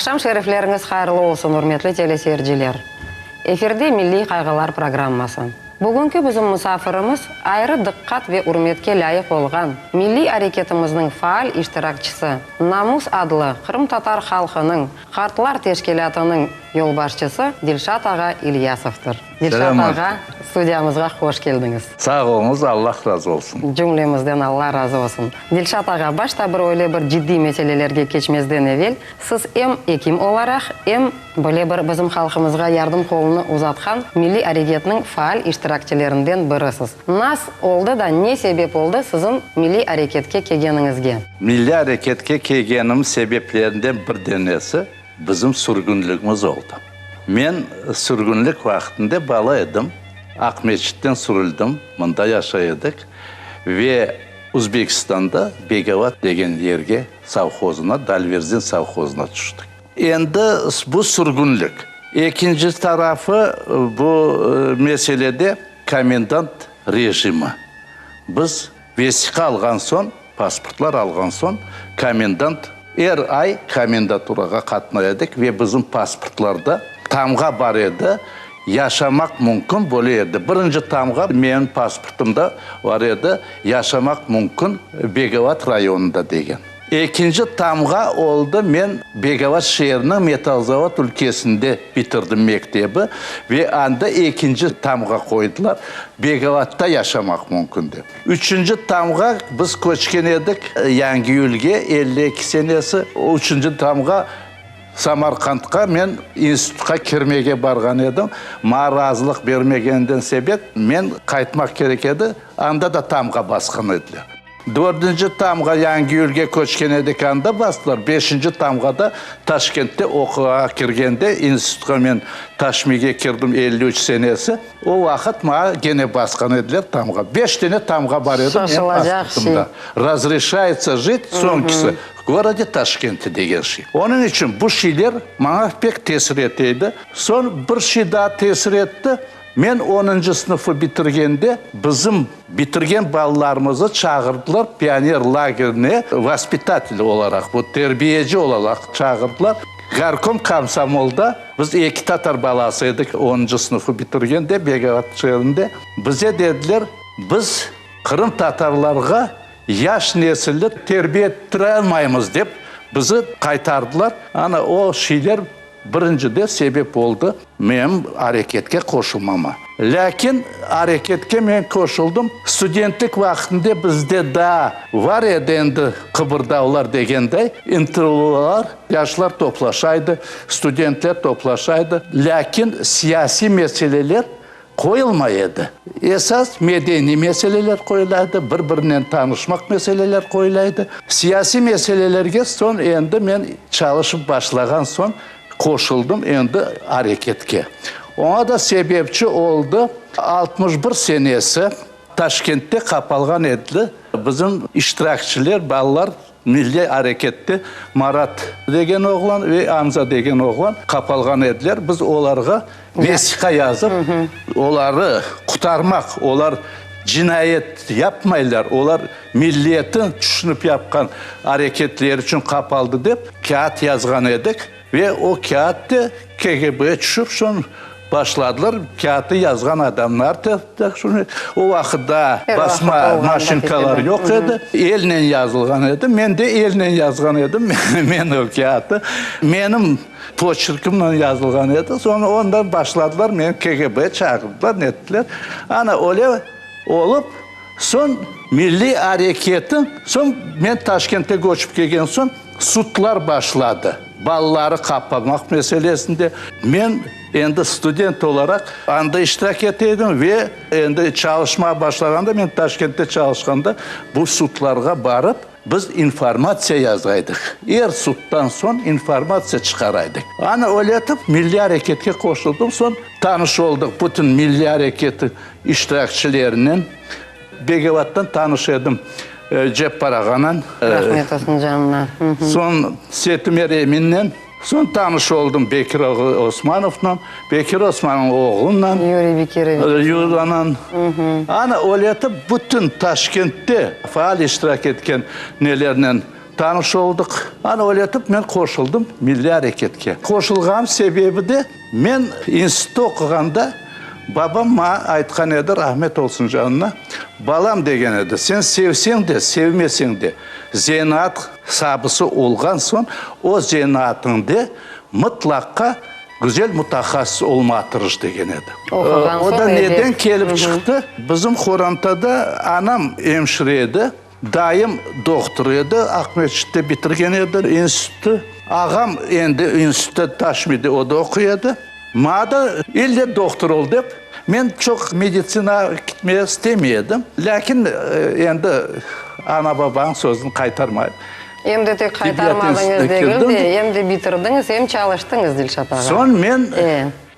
Aqşam şerifleriñiz hayırlı olsun, ürmetli teleseyirciler! Efirde Milliy qayğılar programması. Bugünki bizim musafirimiz ayrı diqqat ve ürmetke lâyıq olğan milliy areketimizniñ faal iştirakçisi, Namus adlı qırımtatar halqınıñ qartlar teşkilâtınıñ yolbaşçısı Dilşat ağa İlyasovdır. Dilşat ağa, studiyamızğa hoş keldiñiz. Sağ oluñız, Allah razı olsun. Cümlemizden Allah razı olsun. Dilşat ağa, başta bir öyle bir ciddiy meselelerge keçmezden evel, siz em ekim olaraq, em böyle bir bizim halqımızğa yardım qolunı uzatqan milliy areketniñ faal iştirakçilerinden birisiz. Nas oldı da ne sebep oldı siziñ milliy areketke kelgeniñizge? Milliy areketke kelgenim sebeplerinden bir denesi bizim sürgünligimiz oldı. Men sürgünlik vaqtında bala edim, Aqmescitten sürüldim, mında yaşay edik ve Uzbekistanda Begovat degen yerge sovhozına, Dalverzin sovhozına tüştik. Endi bu sürgünlik. Ekinci tarafı bu meselede komendant rejimi. Biz vesiqa alğan soñ, pasportlar alğan soñ, komendant, er ay komendaturağa qatnay edik ve bizim pasportlarda tamğa bar edi, yaşamaq mümkün böyle edi. Birinci tamğa menim pasportımda bar edi, yaşamaq mümkün Begovat rayonında degen. Ekinci tamğa oldı, men Begovat şeeriniñ Metallzavod ülkesinde bitirdim mektebi ve anda ekinci tamğa qoydılar, Begovatta yaşamaq mümkün dep. Üçünci tamğa, biz köçken edik Yangiyülge 52 senesi, üçünci tamğa Samarqandqa men institutqa kirmege barğan edim, maña razılıq bermegeninden sebep men qaytmaq kerek edi, anda da tamğa basqan ediler. Dördünci tamğa Yangiyülge köçken edik, anda bastılar. Beşinci tamğa da Taşkentte oquğa kirgende, institutqa men Taşmige kirdim 53 senesi, o vaqıt maña gene basqan ediler tamğa. Beş tane tamğa bar edi menim pasportımda. Razreşayetsa jit, soñkisi, v gorode Taşkente degen şey. Onıñ içün bu şeyler maña pek tesir ete edi. Soñ bir şey daa tesir etti. Men onuncı sınıfı bitirgende, bizim bitirgen balalarımızı çağırdılar pioner lagerine vaspitatel olaraq, bu terbiyeci olaraq çağırdılar. Gorkom komsomolda biz eki tatar balası edik onuncı sınıfı bitirgende Begovat şeerinde. Bize dediler, biz qırımtatarlarğa yaş nesilni terbiye ettiralmaymız dep bizi qaytardılar. Ana o şeyler Birincide sebep oldı menim areketke qoşulmama. Lâkin areketke men qoşuldım. Studentlik vaqtında bizde daa var edi endi qıbırdavlar degenday, ıntılılar, yaşlar toplaşaydı, studentler toplaşaydı. Lâkin siyasiy meseleler qoyulmay edi. Esas medeniy meseleler qoyula edi, bir-birinen tanışmaq meseleler qoyula edi. Siyasiy meselelerge soñ endi men çalışıp başlağan soñ qoşuldım endi areketke. Oña da sebepçi oldı 61 senesi Taşkentte qapalğan edi bizim iştirakçiler, balalar Milliy arekette Marat degen oğlan ve Amza degen oğlan qapalğan ediler. Biz olarğa vesiqa yazıp, oları qurtarmaq, olar cinayet yapmaylar, olar milliyetni tüşünip yapqan areketleri içün qapaldı dep kâğıt yazğan edik. Ve o kâğıt da KGB tüşip, soñ başladılar, kâğıtı yazğan adamlar da o vaqıt daa basma maşinkalar yoq edi, elnen yazılğan edi, men de elnen yazğan edim, men o kâğıtı, menim poçerkimnen yazılğan edi, soñ ondan başladılar, meni KGB çağırdılar, nettiler, ana öyle olıp, soñ milliy areketi, soñ men Taşkentke köçip kelgen soñ, Sudlar başladı, balaları qapamaq meselesinde. Men endi student olaraq anda iştirak ete edim ve endi çalışmağa başlağanda, men Taşkentte çalışqanda, bu sudlarğa barıp, biz informatsiya yazaydıq. Er suddan soñ informatsiya çıqaraydıq. Ana öyle etip milliy areketke qoşuldım. Soñ tanış oldıq bütün milliy areketi iştirakçilerinen. Begevattan tanış edim Ceppar ağanen. Rahmet olsun canına. Soñ Setimer Eminnen. Soñ tanış oldım Bekir Osmanovnen, Bekir Osmanovnıñ oğlunen. Yuriy Bekiroviç. Yuranen. Ana, öyle etip bütün Taşkentte faal iştirak etken nelernen. Tanış oldıq. Ana öyle etip men qoşuldım milliy areketke. Qoşulğanım sebebi de, men institutta oquğanda babam maña aytqan edi, rahmet olsun canına, balam degen edi, sen sevseñ de, sevmeseñ de, zenaat sabısı olğan soñ, o zenaatıñde mıtlaqqa güzel mutahassıs olmağa tırış degen edi. Oquğan O soñ, da ebet. neden kelip çıqtı? Bizim qorantada anam emşire edi. Dayım dohtur edi, Aqmescitte bitirgen edi institutı. Ağam endi institutta Taşmide o da oquy edi. Maña da ille dohtur ol dep, men çoq meditsinağa kitmege istemey edim. Lâkin endi ana-babanıñ sözüni qaytarmayıp. Em de tek qaytarmadıñız degil de, em de bitirdiñiz, em çalıştıñız, Dilşat ağa. Soñ men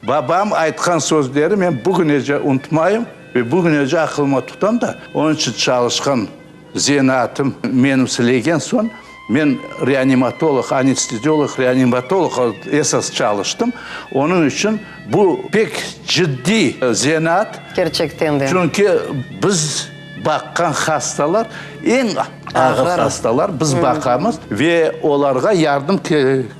Babam aytqan sözleri men bugünece unutmayım ve bugünece aqılıma tutam da, onıñ içün çalışqan zenaatım menimsilegen soñ, men reanimatolog, anesteziolog-reanimatolog olıp esas çalıştım, onıñ içün bu pek ciddiy zenaat. Kerçekten de. Çünki biz baqqan hastalar eñ ağır hastalar, biz baqamız ve olarğa yardım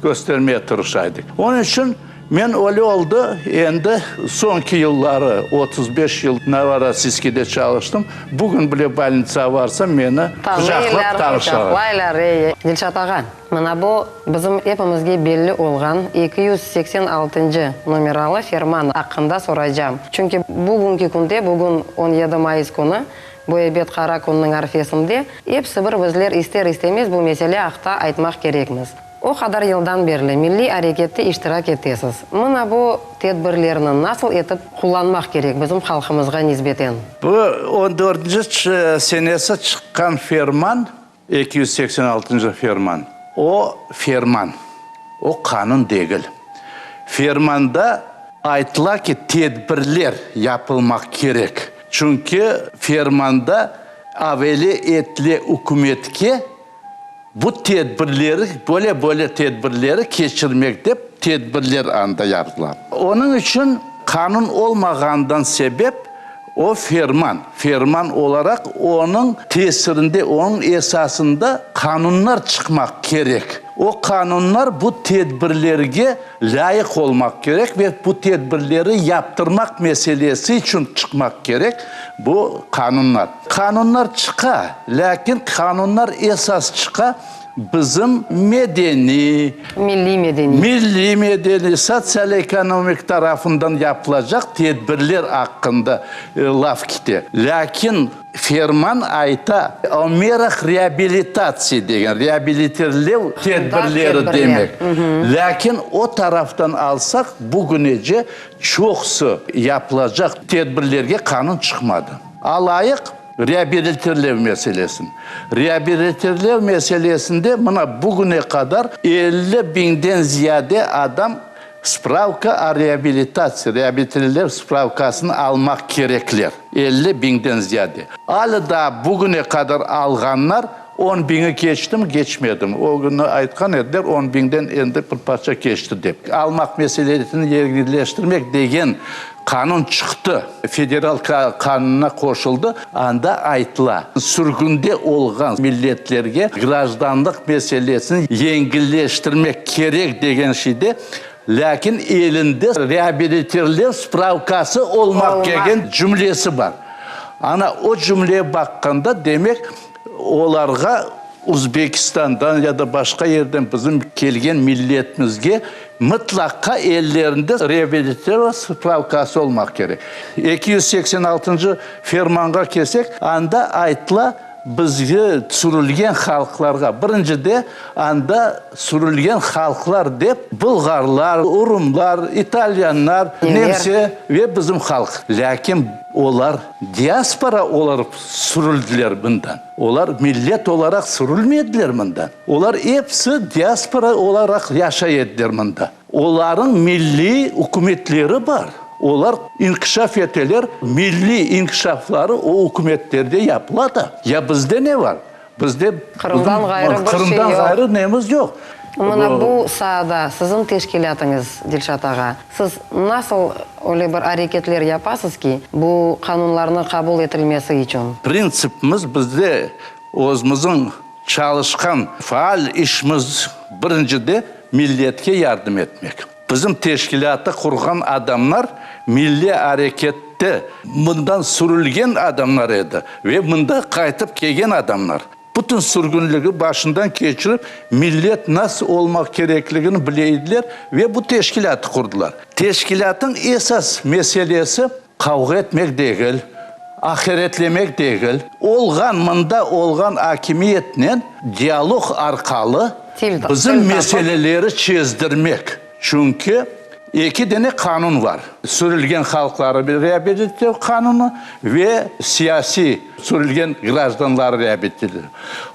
köstermege tırışa edik. Onıñ içün Men öyle oldı, endi soñki yılları, 35 yıl Novorossiyskide çalıştım, bugün bile bolnitsağa varsam, meni qucaqlap tanışalar. Quçaqlaylar, ey. Dilşat ağa, mına bu bizim epimizge belli olğan 286-ncı nomeralı ferman aqqında soraycam. Çünki bugünki künde, bugün 17 mayıs künü, bu ebet qara künniñ arfesinde, episi bir bizler ister-istemez bu mesele aqta aytmaq kerekmiz. O qadar yıldan berli milliy arekette iştirak etesiz. Mına bu tedbirlerni nasıl etip qullanmaq kerek bizim halqımızğa nisbeten? Bu on dörtünci senesi çıqqan ferman, 286-ncı ferman, o ferman, o qanun degil. Fermanda aytıla ki, tedbirler yapılmaq kerek. Çünki fermanda avele etile ükümetke, Bu tedbirleri, böyle-böyle tedbirleri keçirmek dep tedbirler anda yaptılar. Onıñ içün qanun olmağandan sebep o ferman, ferman olaraq onıñ tesirinde, onıñ esasında qanunlar çıqmaq kerek. O qanunlar bu tedbirlerge lâyıq olmaq kerek ve bu tedbirleri yaptırmaq meselesi içün çıqmaq kerek bu qanunlar. Qanunlar çıqa, lâkin qanunlar esas çıqa bizim medeniy, Milliy medeniy. milliy medeniy, sotsial-ekonomik tarafından yapılacaq tedbirler aqqında laf kete. Lâkin ferman ayta, o merah reabilitatsiya degen, reabilitirlev tedbirleri demek. Lâkin o taraftan alsaq, bugünece çoqusı yapılacaq tedbirlerge qanun çıqmadı. Alayıq reabilitirlev meselesini. Reabilitirlev meselesinde mına bugüne qadar 50 biñden ziyade adam spravka o reabilitatsiya, reabilitirlev spravkasını almaq kerekler. 50 biñden ziyade. Alâ daa bugüne qadar alğanlar on biñi keçtimi, keçmedimi? O künü aytqan ediler, on biñden endi bir parça keçti dep. Almaq meselesini yengilleştirmek degen Qanun çıqtı, federal qanunına qoşuldı, anda aytıla, sürgünde olğan milletlerge grajdanlıq meselesini yengilleştirmek kerek degen şeyde, lâkin elinde reabilitirlev spravkası olmaq degen cümlesi bar. Ana, o cümleye baqqanda, demek, olarğa Uzbekistandan ya da başqa yerden bizim kelgen milletimizge mıtlaqqa ellerinde reabilitatsiya spravkası olmaq kerek. 286-ncı fermanğa kelsek, anda aytıla, bizge sürülgen halqlarğa, birincide, anda sürülgen halqlar dep, bulğarlar, urumlar, italyanlar, nemse ve bizim halq. Lâkin olar diaspora olaraq sürüldiler mından. Olar millet olaraq sürülmediler mında. Olar episi diaspora olaraq yaşay ediler mında. Olarıñ milliy ükümetleri bar. Olar inkişaf eteler, milliy inkişafları o ükümetlerde yapıla da. Ya bizde ne bar? Bizde Qırımdan ğayrı bir şey Qırımdan yoq. ğayrı nemiz yoq. Mına bu saada siziñ teşkilâtıñız, Dilşat ağa, siz nasıl öyle bir areketler yapasız ki, bu qanunlarnı qabul etilmesi içün? Printsipimiz bizde özümizniñ. Çalışqan faal işimiz birincide milletke yardım etmek. Bizim teşkilâtı qurğan adamlar milliy arekette mından sürülgen adamlar edi ve mında qaytıp kelgen adamlar. Bütün sürgünligi başından keçirip, millet nasıl olmaq kerekligini bile ediler ve bu teşkilâtı qurdılar. Teşkilâtnıñ esas meselesi qavğa etmek degil, aqaretlemek degil, olğan, mında olğan akimiyetnen dialog arqalı bizim meseleleri çezdirmek. Çünki eki dene qanun var, sürülgen halqları reabilitlev qanunı ve siyasiy sürülgen grajdanları reabilitlev.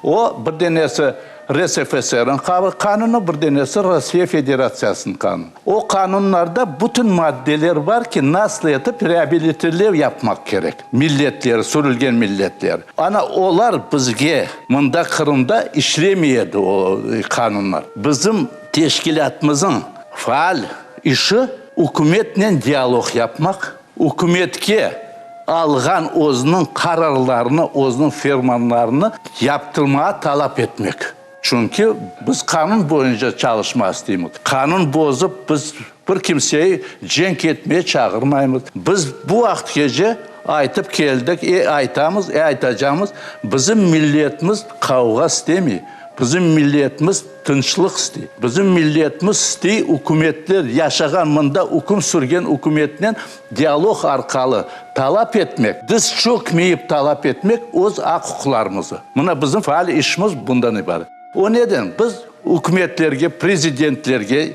O, bir denesi RSFSR-niñ qanunı, bir denesi Rusiye Federatsiyasınıñ qanunı. O qanunlarda bütün maddeler bar ki, nasıl etip reabilitlev yapmaq kerek milletleri, sürülgen milletleri. Ana olar bizge mında Qırımda işlemey edi o qanunlar. Bizim Teşkilâtımızıñ faal işi, ükümetnen dialog yapmaq, ükümetke alğan özüniñ qararlarını, özüniñ fermanlarını yaptırmağa talap etmek. Çünki biz qanun boyunca çalışmaq isteymiz. Qanun bozıp biz bir kimseyi cenk etmeye çağırmaymız. Biz bu vaqıtqece aytıp keldik, e aytamız, e aytacamız, bizim milletimiz qavğa istemey, bizim milletimiz Tınçlıq istey. Bizim milletimiz istey ükümetler, yaşağan mında üküm sürgen ükümetnen dialog arqalı talap etmek, diz çökmeyip talap etmek öz aq-uquqlarımızı. Mına bizim faal işimiz bundan ibaret. O neden? Biz ükümetlerge, prezidentlerge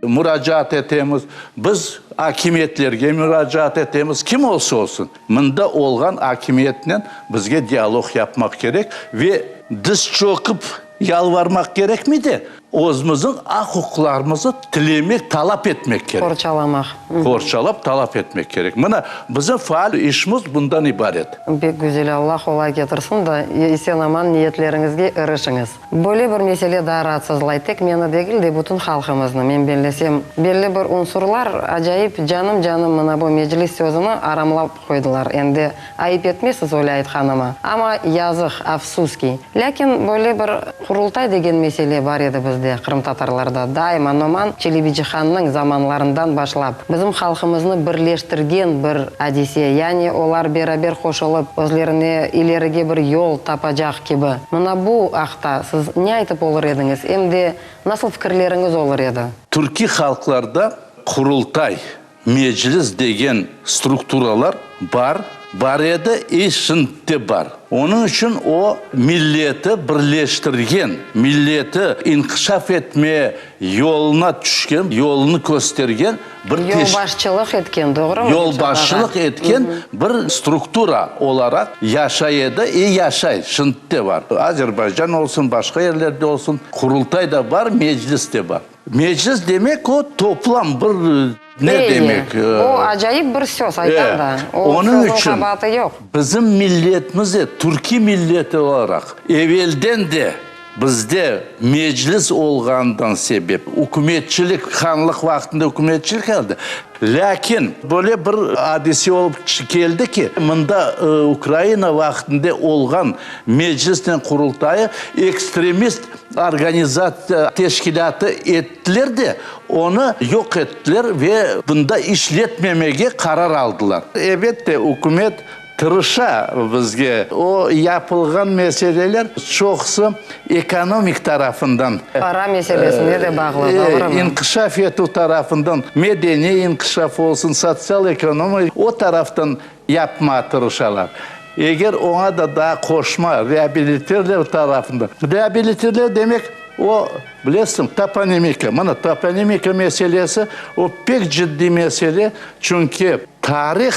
muracaat etemiz, biz akimiyetlerge muracaat etemiz, kim olsa olsun, mında olğan akimiyetnen bizge dialog yapmaq kerek ve diz çökip yalvarmaq kerekmey de, özümizniñ aq-uquqlarımızı tilemek, talap etmek kerek. Qorçalamaq. Qorçalap, talap etmek kerek. Mına, bizim faal işimiz bundan ibaret. Pek güzel, Allah qolay ketirsin da, esen-aman niyetleriñizge irişiñiz. Böyle bir mesele daa raatsızlay, tek meni degil de, bütün halqımıznı, men bellesem. Belli bir unsurlar acayip canım-canım mına bu Meclis sözüni aramlap qoydılar. Endi ayıp etmezsiz öyle aytqanıma. Amma yazıq, afsus ki. Lâkin böyle bir Qurultay degen mesele bar edi bizde, qırımtatarlarda, daima Noman Çelebicihannıñ zamanlarından başlap, bizim halqımıznı birleştirgen bir adise, yani olar beraber qoşulıp, özlerine ilerige bir yol tapacaq kibi. Mına bu aqta siz ne aytıp olur ediñiz, em de nasıl fikirleriñiz olur edi? Türkiy halqlarda Qurultay, Meclis degen strukturalar bar, bar edi i şimdi de bar. Onıñ içün o, milleti birleştirgen, milleti inkişaf etme yoluna tüşken, yolunı köstergen bir teş. Yolbaşçılıq etken, doğrumı? Yolbaşçılıq etken bir struktura olaraq yaşay edi i yaşay, şimdi de bar. Azerbaycan olsun, başqa yerlerde olsun, Qurultay da bar, Meclis de bar. Meclis demek o toplam bir ne demek. O acayip bir söz, aytam da. O sözniñ qabaatı yoq. Bizim milletimiz de türkiy milleti olaraq evelden de bizde meclis olğanından sebep ükümetçilik, hanlıq vaqtında ükümetçilik edi. Lâkin böyle bir adise olıp keldi ki, mında Ukraina vaqtında olğan Meclisnen Qurultayı ekstremist organizatsiya teşkilâtı ettiler de, onı yoq ettiler ve bunda işletmemege qarar aldılar. Ebet de, ükümet Tırışa bizge. O yapılğan meseleler çoqusı ekonomik tarafından. Para meselesine de bağlı, doğrumı? İnkişaf etüv tarafından, medeniy inkişaf olsun, sotsial-ekonomik, o taraftan yapmağa tırışalar. Eger oña da daa qoşma reabilitirlev tarafından. Reabilitirlev demek, o, bilesiñ, toponimika. Mına toponimika meselesi, o pek ciddiy mesele, çünki Tarih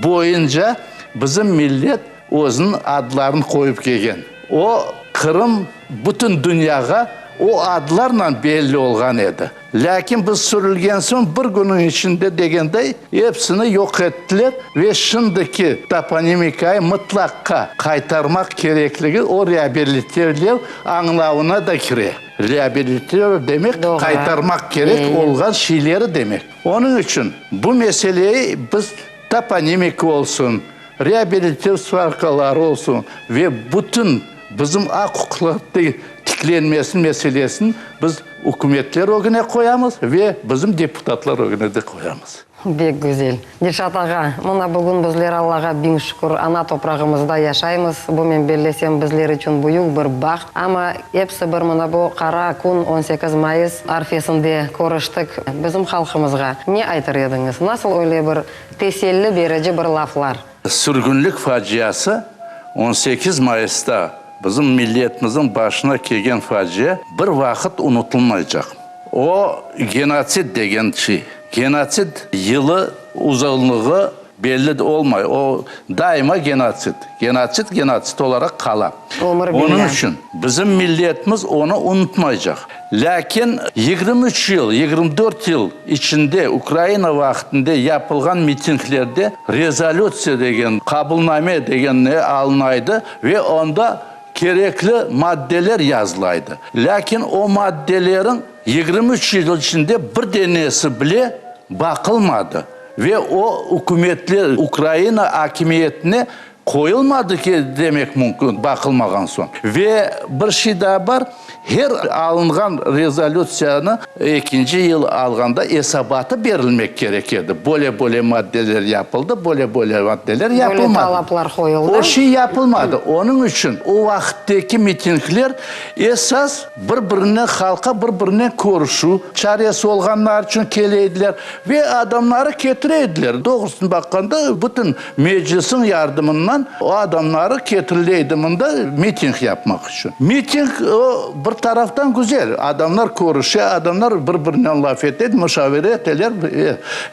boyunca bizim millet özüniñ adlarını qoyıp kelgen. O, Qırım bütün dünyağa o adlarla belli olğan edi. Lâkin biz sürülgen soñ bir künniñ içinde degenday epsini yoq ettiler ve şimdiki toponimikayı mıtlaqqa qaytarmaq kerekligi o reabilitirlev añlavına da kire. Reabilitirlev demek, qaytarmaq kerek olğan şeyleri demek. Onıñ içün bu meseleyi biz toponimika olsun, reabilitiv svarkaları olsun ve bütün. Bizim aq-uquqlar tiklenmesi meselesini biz ükümetler ögüne qoyamız ve bizim deputatlar ögüne de qoyamız. Bek güzel. Dilşat ağa, mına bugün bizler Allağa biñ şükür ana toprağımızda yaşaymız. Bu, men bellesem, bizler içün büyük bir baht. Amma episi bir mına bu qara kün, 18 mayıs arfesinde körüştik. Bizim halqımızğa ne aytır ediñiz? Nasıl öyle bir teselli berici bir laflar? Sürgünlik faciası 18 mayısta bizim milletimizniñ başına kelgen facia bir vaqıt unutılmaycaq. O, genotsid degen şey. Genotsid yılı, uzunlığı belli olmay. O, daima genotsid. Genotsid genotsid olaraq qala. Ömür Onıñ billâ. içün bizim milletimiz onı unutmaycaq. Lâkin 23 yıl, 24 yıl içinde Ukraina vaqtında yapılğan mitinglerde rezolütsiya degen, qabulname degen ne alınaydı ve onda kerekli maddeler yazılaydı. Lâkin o maddeleriñ 23 yıl içinde bir denesi bile baqılmadı ve o ükümetler, Ukraina akimiyetine Qoyulmadı ki, demek mümkün, baqılmağan soñ. Ve bir şey daa bar, her alınğan rezolütsiyanı ekinci yıl alğanda esabatı berilmek kerek edi, böyle-böyle maddeler yapıldı, böyle-böyle maddeler yapılmadı. Böyle talaplar qoyuldı. O şey yapılmadı. Onıñ içün o vaqıttaki mitingler esas bir-birinen, halqa bir-birinen körüşüv çaresi olğanları içün kele ediler ve adamları ketire ediler. Doğrusını baqqanda, bütün Meclisniñ yardımından o adamları ketirileydi mında miting yapmaq içün. Miting o, bir taraftan güzel, adamlar körüşe, adamlar bir-birinen laf ete, muşavere eteler,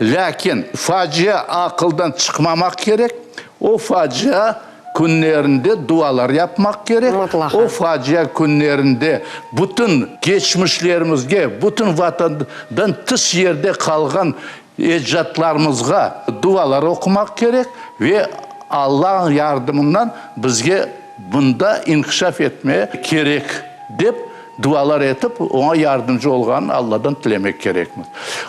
lâkin facia aqıldan çıqmamaq kerek, o facia künlerinde dualar yapmaq kerek, Mıtlaqa. o facia künlerinde bütün keçmişlerimizge, bütün Vatandan tış yerde qalğan Ecdatlarımızğa dualar oqumaq kerek ve Alla yardımından bizge bunda inkişaf etme kerek, dep dualar etip, oña yardımcı olğanın Alladan tilemek kerekmiz.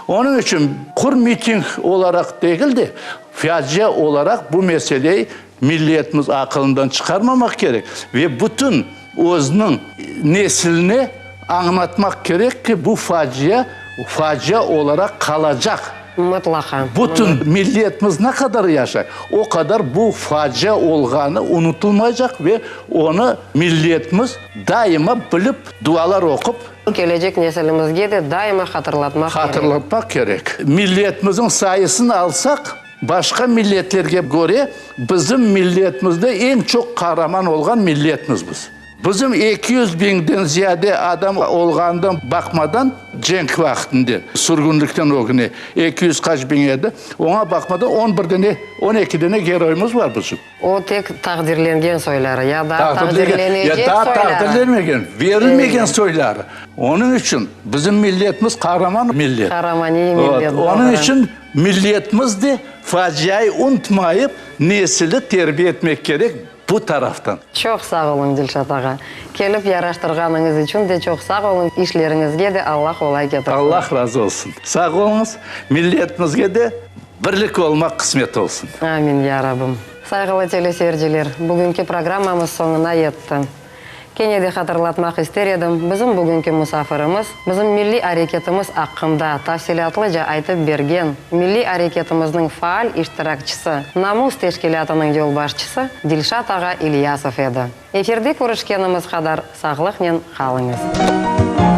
Onıñ içün qur miting olaraq degil de, facia olaraq bu meseleyi milletimiz aqılından çıqarmamaq kerek ve bütün özüniñ nesiline añlatmaq kerek ki, bu facia, facia olaraq qalacaq. Mıtlaqa. Bütün milletimiz ne qadar yaşay, o qadar bu facia olğanı unutılmaycaq ve onı milletimiz daima bilip, dualar oqup. Kelecek nesilimizge de daima hatırlatmaq kerek. Hatırlatmaq kerek. Milletimizniñ sayısını alsaq, Başqa milletlerge köre, bizim milletimizde eñ çoq qaraman olğan milletmiz biz. Bizim 200 biñden ziyade adam olğanından baqmadan, cenk vaqtında, sürgünlikten ögüne 200 qaç biñ edi, oña baqmadan on bir dane, on eki dane geroyımız bar bizim. O tek taqdirlengen soyları, ya daa taqdirlenecek soyları. Ya daa taqdirlenmegen, verilmegen soyları. Onıñ içün bizim milletimiz qaraman millet. Qaramaniy millet, doğru. Onıñ içün Milletimiz de faciayı unutmayıp, nesili terbiye etmek kerek bu taraftan. Çoq sağ oluñ, Dilşat ağa. Kelip yaraştırğanıñız içün de çoq sağ oluñ, işleriñizge de Alla qolay ketirsin. Allah razı olsun. Sağ oluñız. Milletimizge de birlik olmaq qısmet olsun. Amin, ya Rabbim. Sayğılı teleseyirciler, bugünki programmamız soñuna yetti. Kene de hatırlatmaq ister edim, bizim bugünki musafirimiz, bizim milliy areketimiz aqqında tafsilâtlıca aytıp bergen milliy areketimizniñ faal iştirakçisi, Namus teşkilâtınıñ yolbaşçısı Dilşat ağa İlyasov edi. Efirde körüşkenimiz qadar sağlıqnen qalıñız.